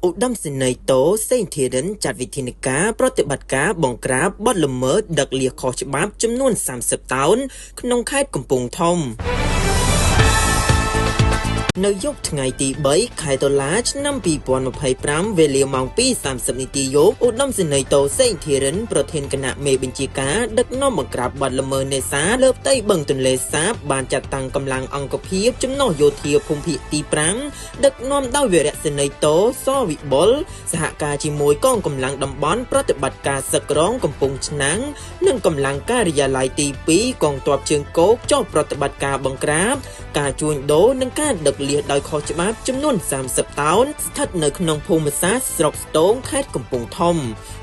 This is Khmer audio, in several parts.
ឧត្តមសេនីយ៍តូសេងធារិនចាត់វិធានការប្រតិបត្តិការបង្ក្រាបបទល្មើសដឹកលៀសខុសច្បាប់ចំនួន30តោនក្នុងខេត្តកំពង់ធំ នៅយប់ថ្ងៃទី3ខែតុលាឆ្នាំ2025វេលាម៉ោង2:30នាទីយប់ឧត្តមសេនីយ៍តូសេងធីរិនប្រធានគណៈមេបញ្ជាការដឹកនាំបង្ក្រាបបទល្មើសនេសាទលើផ្ទៃបឹងទន្លេសាបបានចាត់តាំងកម្លាំងអង្គភាពចំណុះយោធាភូមិភាគទី5ដឹកនាំដោយវរៈសេនីយ៍តូសវិបុលសហការជាមួយកងកម្លាំងតំបន់ប្រតិបត្តិការសឹករងកំពង់ឆ្នាំងនិងកម្លាំងការិយាល័យទី2កងទ័ពជើងគោកចុះប្រតិបត្តិការបង្ក្រាបការជួញដូរនិងការដឹកលៀសដោយខុសច្បាប់ចំនួន30តោនស្ថិតនៅក្នុងភូមិសាស្ត្រស្រុកស្ទោងខេត្តកំពង់ធំ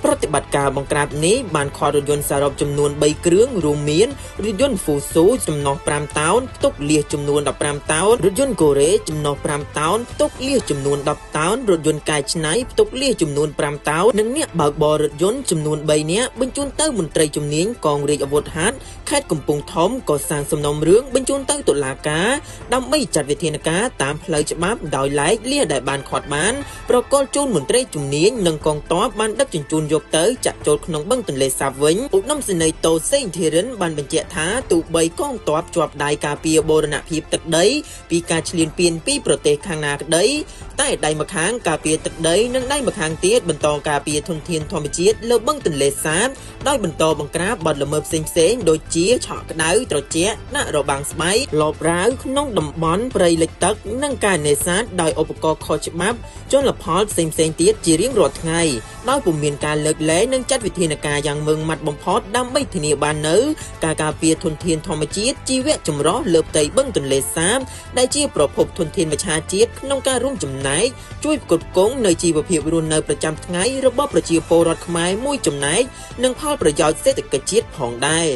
ប្រតិបត្តិការបង្ក្រាបនេះបានឃាត់រថយន្តសរុបចំនួន3គ្រឿងរួមមានរថយន្តហ្វូស៊ូចំណុះ5តោនផ្ទុកលៀសចំនួន15តោនរថយន្តកូរ៉េចំណុះ5តោនផ្ទុកលៀសចំនួន10តោនរថយន្តកែច្នៃផ្ទុកលៀសចំនួន5តោននិងអ្នកបើកបររថយន្តចំនួន3នាក់បញ្ជូនទៅមន្ត្រីជំនាញកងរាជអាវុធហត្ថខេត្តកំពង់ធំក៏សាងសំណុំរឿងបញ្ជូនទៅតុលាការដើម្បីចាត់វិធានការតាមផ្លូវច្បាប់ដោយឡែកលៀសដែលបានឃាត់បានប្រកល់ជូនមន្ត្រីជំនាញនិងកងទ័ពបានដឹកជញ្ជូនយកទៅចាក់ចូលក្នុងបឹងទន្លេសាបវិញឧត្តមសេនីយ៍តូសេងធីរិនបានបញ្ជាក់ថាទោះបីកងទ័ពជាប់ដៃការពារបូរណភាពទឹកដីពីការឈ្លានពានពីប្រទេសខាងណាក្តីតែដៃម្ខាងការពារទឹកដីនិងដៃម្ខាងទៀតបន្តការពារធនធានធម្មជាតិលើបឹងទន្លេសាបដោយបន្តបង្ក្រាបបទល្មើសផ្សេងៗដូចជាឆក់ក្តៅត្រជាក់ដាក់របាំងស្បៃលបរាវក្នុងតំបន់ព្រៃលិចទឹកនិងការនេសាទដោយឧបករណ៍ខុសច្បាប់ជលផលផ្សេងៗទៀតជារៀងរាល់ថ្ងៃដោយពុំមានការលើកលែងនិងចាត់វិធានការយ៉ាងម៉ឺងម៉ាត់បំផុតដើម្បីធានាបាននូវការការពារធនធានធម្មជាតិជីវៈចម្រុះលើផ្ទៃបឹងទន្លេសាបដែលជាប្រភពធនធានមច្ឆជាតិក្នុងការរួមចំណែកជួយផ្គត់ផ្គង់នៅជីវភាពរស់នៅប្រចាំថ្ងៃរបស់ប្រជាពលរដ្ឋខ្មែរមួយចំណែកនិងផលប្រយោជន៍សេដ្ឋកិច្ចជាតិផងដែរ។